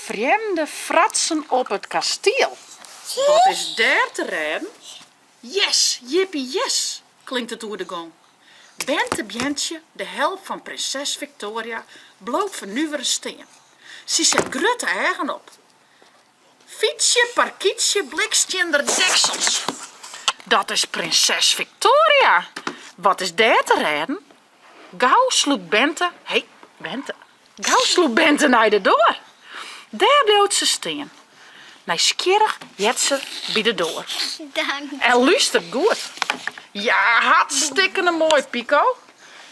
Frjemde fratsen op it kastiel. Wat is dêr te rêden? Yes, jippie yes, klinkt it oer de gong. Bente Bjentsje, de help fan prinses Victoria, bliuwt fernuvere stean. Sy set grutte eagen op. Fytsje, parkytsje, blikstjinder deksels. Dat is prinses Victoria! Wat is dêr te rêden? Gau slûpt Bente, hé, Bente, gau slûpt Bente nei de doar. Dêr bliuwt se stean. Nijsgjirrich heart se by de doar. En lústert goed. Ja, hartstikkene moai, Pico,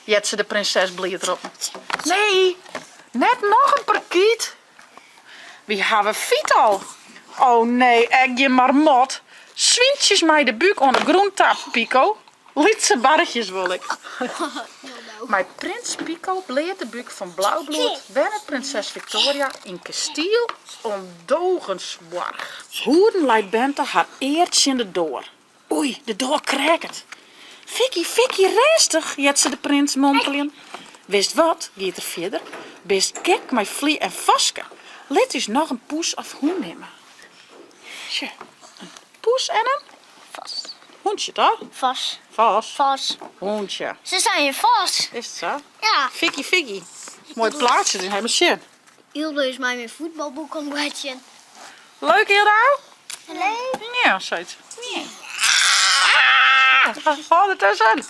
heart se de prinses bliid roppen. Nee, net noch in parkyt. Wy hawwe Vito. O nee, ek gjin marmot. Swyntsjes mei de búk oan de grûn ta, Pico. Lytse barchjes wol ik. Mei prins Pico bleate búk fan blau bloed wennet prinses Victoria yn kastiel Ondogensboarch. Hoeden leit Bente har ear tsjin de doar. Oei, de doar kreaket. Fikkie, Fikkie, rêstich, heart se de prins mompeljen. Witst wat, giet er fierder, bist gek mei Flie en Foske. Lit ús noch in poes of hûn nimme. Sjoch, in poes en in Fos. Hûntsje, toch? Fos. Fos. Fos. Hûntsje. Se seinen fos. Is it sa? Ja. Fikkie, Fikkie. Moai plaatsje, dus even sjen. Hildo is mei myn fuotbalboek oan it boartsjen. Leuk Hildo? Leuk. Ja, seit se. Ah! Hâld dertusken.